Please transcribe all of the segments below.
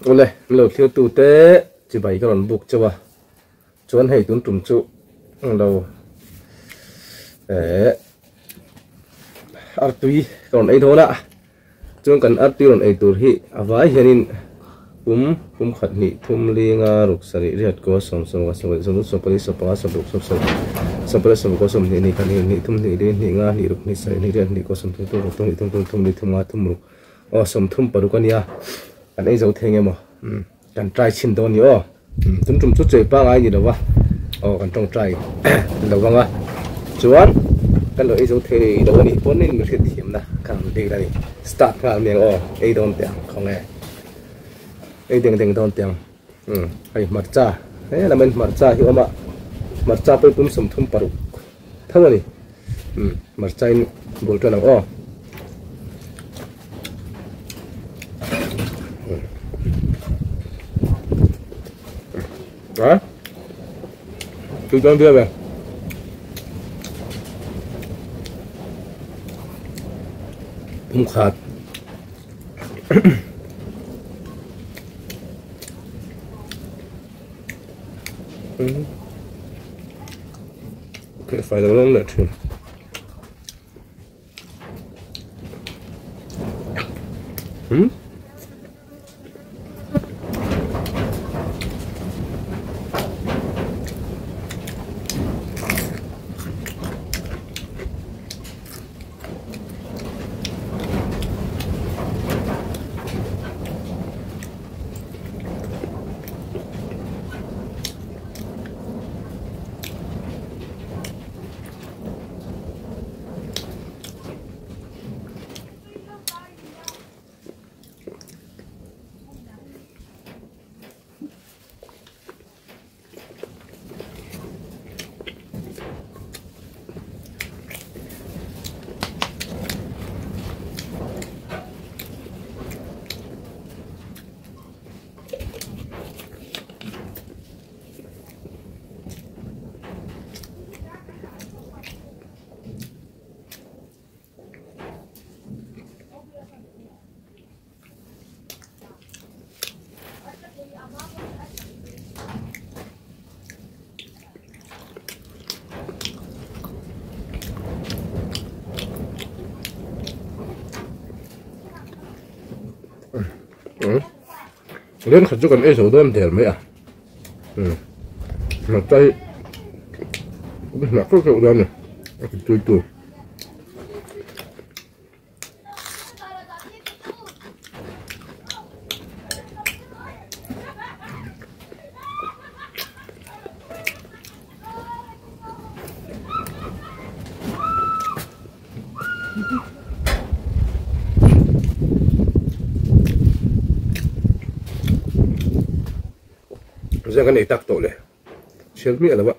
Awle, min lo thlir tu te chibai ka rawn buk chauh a, chuan hei tun tum chu lo eh artui ka rawn ei dawn a, chuan kan artui rawn ei tur hi a vai hianin pum pum khat hnih thum linga ruk sarih riat kaw sawm sawm sawm sawm sawm pali sawm panga sawm ruk sawm sawm sawm pali sawm kaw sawm hnih hnih khat hnih hnih thum hnih li hnih nga hnih ruk hnih sarih hnih riat hnih kaw sawm thum thum ruk thum hnih thum thum thum li thum nga thum ruk Aw 30 paruk a nia, kan ei zo thei nge maw? Umm kan try chhin dawn ni aw. Umm tum tum chu chei pangai ni lo va, aw kan tawngtai lo vang a, chuan kan lo ei zo thei lo a nih pawn in mi hriatthiamna kha an dil a ni. Start nghal miang aw, ei dawn teh ang khaw nge? Ei deng deng dawn teh ang. Umm hei hmarcha, he lamin hmarcha hi a awm a, hmarcha pawh hi pum 36 tho a ni. Umm hmarcha in bul tan ang aw. A tui dawn viau e. Pum khat. Umm. Cái phải là lắm lệ thuyền. Ừ. Len khat chu kan ei zo dawn der mai a umm hmarcha hi hnah keuh keuh dawn a ni a ti tui tu. Zeng a nei tak tawh le chhiar miah lo a.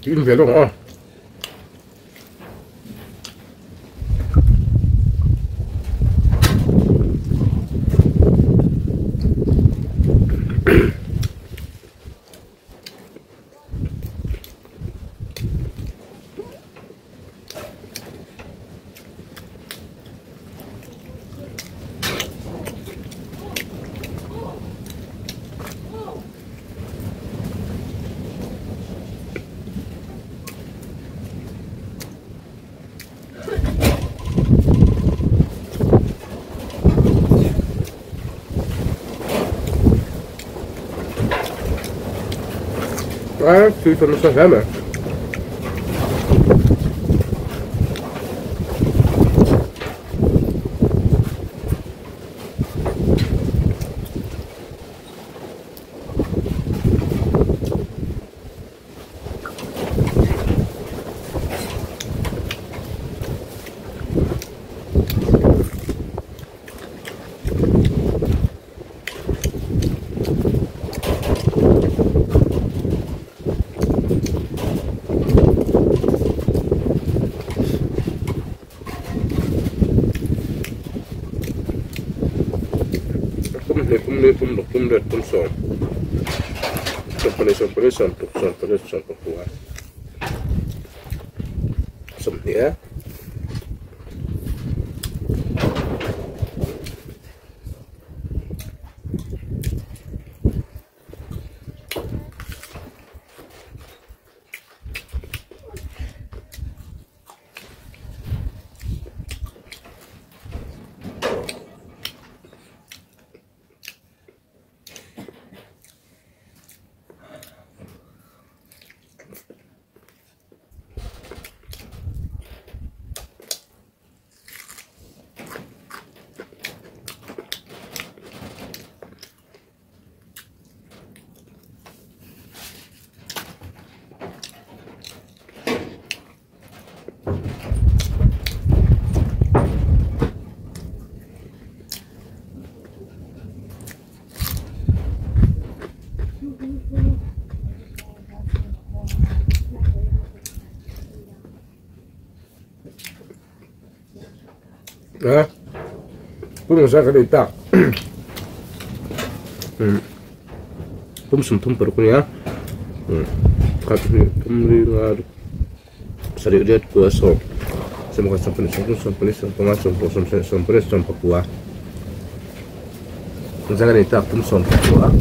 In ve lawk ang aw. A tui ta nasa hle mai. li pum ruk pum riat pum sawm sawmpahnih sawmpali sawmparuk sawmpariat sawmpakua sawmhnih e. A pum zat kan ei tak pum sawmthum paruk a nia khat hnih thum li nga sarih riat kua sawm sawmkhat sawmpahnih sawmthum sawmpali sawmpanga sawmpawh sawmsarih sawmpariat sawmpakua zat kan ei tak pum sawmpakua.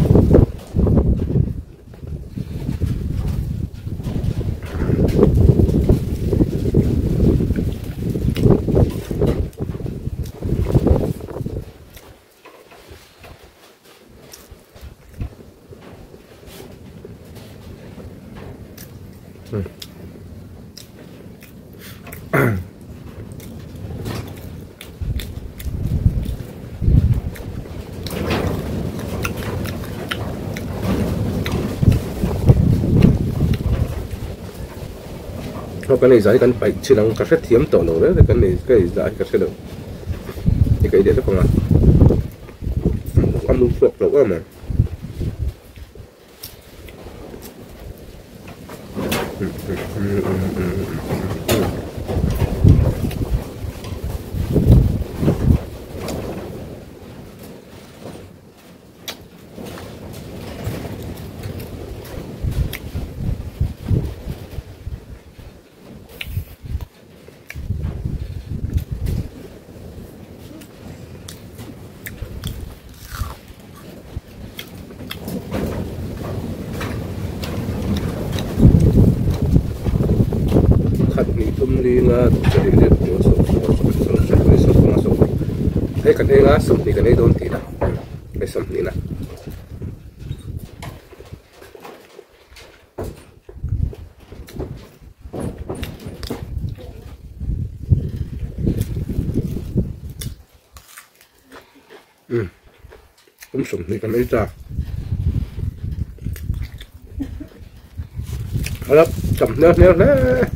Aw kan ei zah hi kan paih chin ang ka hrethiam tawh lo reng reng kan ei ka ei zah hi ka hre lo i ka ei leh lawk ang a a mu chhuak loh em ang. Khat hnih thum li nga sarih riat kua sawm sawm sawm sawm sawm sawm panga sawm hei kan ei nga sawmhnih kan ei dawn tih na hei sawmhnih na. Umm pum sawmhnih kan ei ta a tam hmel hmel hle.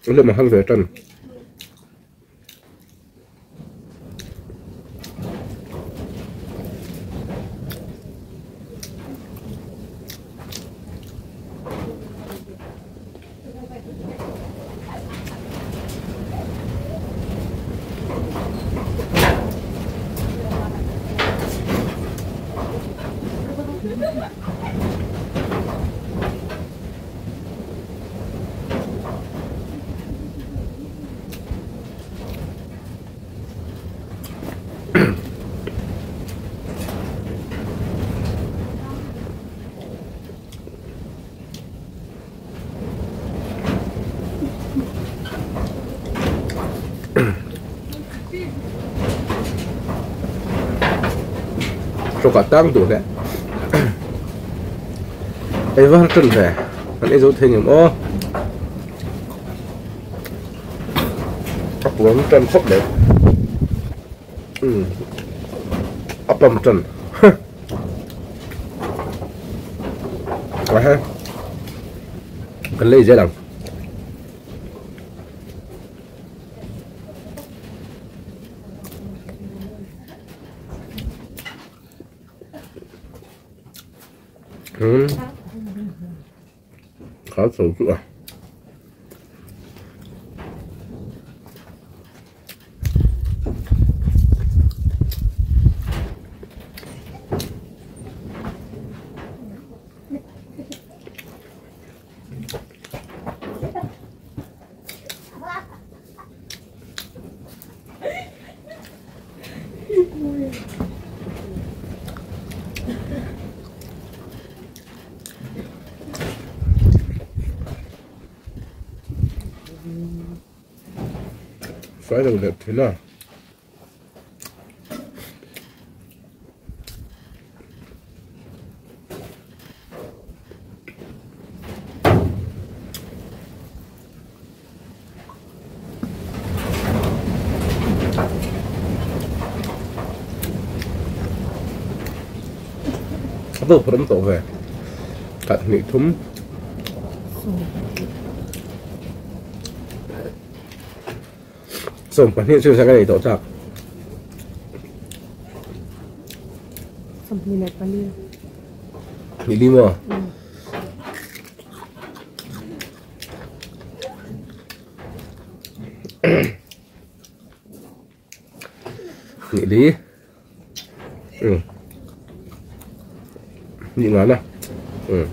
Umm lem a hal ve tan. Hrawkah tang duh hle. Ei va har tan ve. Kan ei zo thei ngem aw. A puam tan khawp mai. Umm a pam tan. Aha. Kan lei zel ang. Umm khá chho chu a. Fai lo leh thin a. A bo phawrh awm tawh ve khat hnih thum 20 chu ka nei tawh chak. 24. Hnih li maw? Hnih li. Ừ. Nhị ngắn à? Ừ.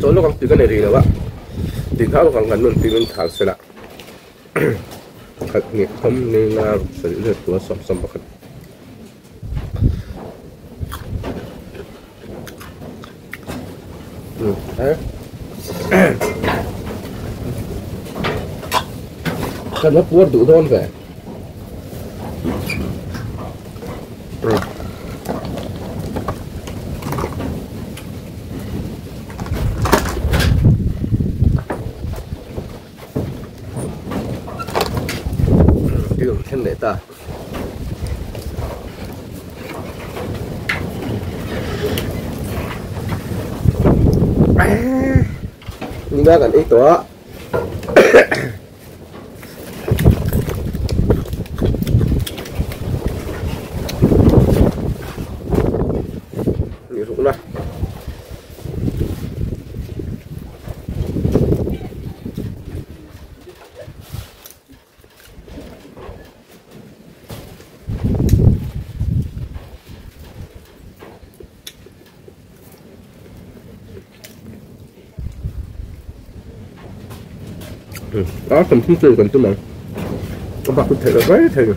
Chaw lawk ang tui ka nei rih lo a tui kha lawk ang kan nun tui min thal sela khat hnih thum ni nga ruk sarih riat kua sawm sawm pakhat. Kan va puar duh dawn ve. Thil thleng leh ta. Nina kan ei tawh a. Ni ruk na. A kan thil tur kan tum ang a bak chu theih loh mai thei.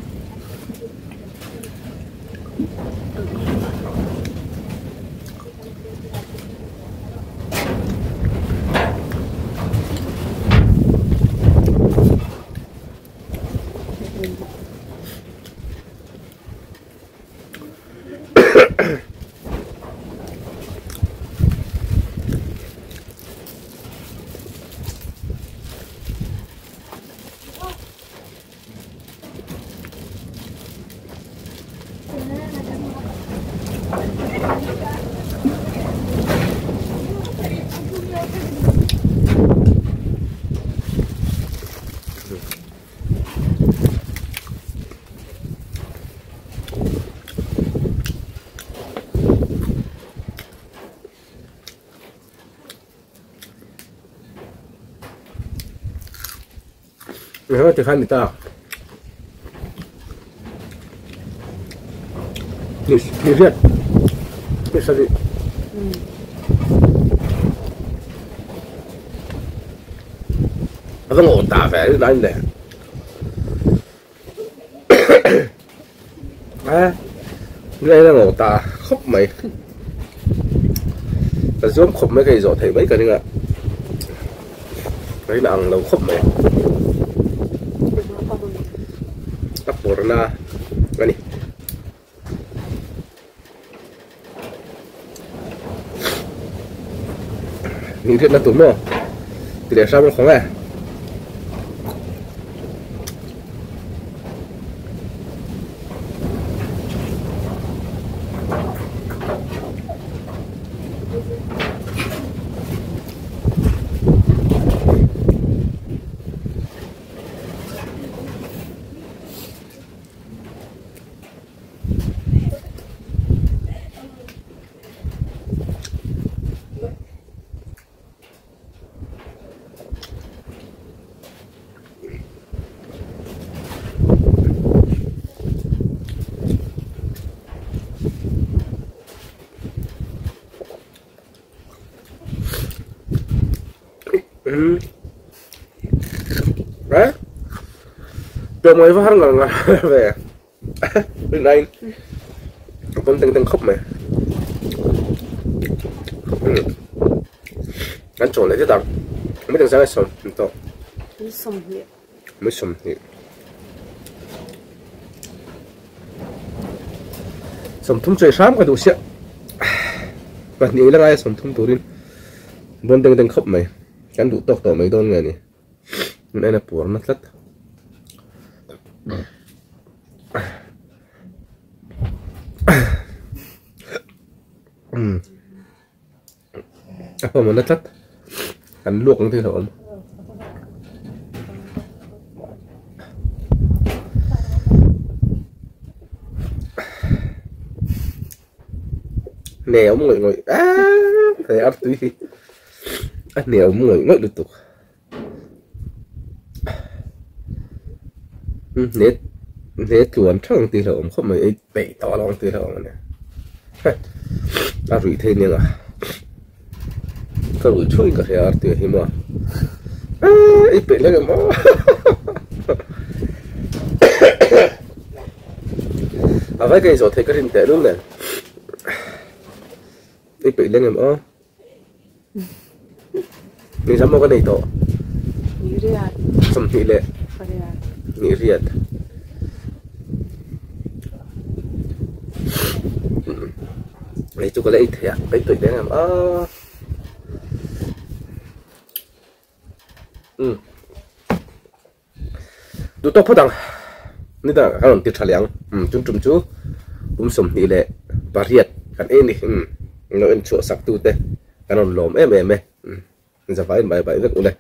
Hei tikhan ni ta. Ni ni riat. Ni sari. A va ngawh ta ve lai le. A ngai na ngawh ta khawp mai. Ka zuam khawp mai ka inzawh theih mai ka ring a. Ka in ang lo khawp mai. A pawrna a ni. Ni riatna tur maw ti leh hram ang khawng e. Đấy. Tụi mày phải ngờ ngờ về. Bên đây. Con teng teng khóc mày. Anh trộn lại chứ tao. Mấy thằng sáng sầm to. Sầm nhẹ. Mấy sầm nhẹ. Sầm thum chơi sám cái đồ xịa. Và nhớ là ngay sầm thum turin. Bon teng teng khóc mày. Kan duh tawk tawh mai dawn nge ni. En a puar na tlat. A pawm na tlat. Kan luak ang thil a awm. Nè ông ngồi ngồi á thầy ăn tùy á nè ông ngồi ngồi được tục nè nè chuan thang ti lo om khop mai ei peih tawh alawng ti lo ang ania a ruih thei nia nga ka ruih thuai ka hria ar tih hi maw ei peih hlek em aw a vai ka inzawh theih ka rin teh lul nen ei peih leng em aw ni zam maw ka nei tawh 20 leh ni riat ei chu ka la ei thei a ei peih leng em aw. Umm duh tawk phawt ang ni dangah kan rawn ti tha leh ang umm chun tum chu kum 28 kan ei a ni umm lo en chhuah sak tu te kan rawn lawm em em e umm zavai in bai bai vek ule.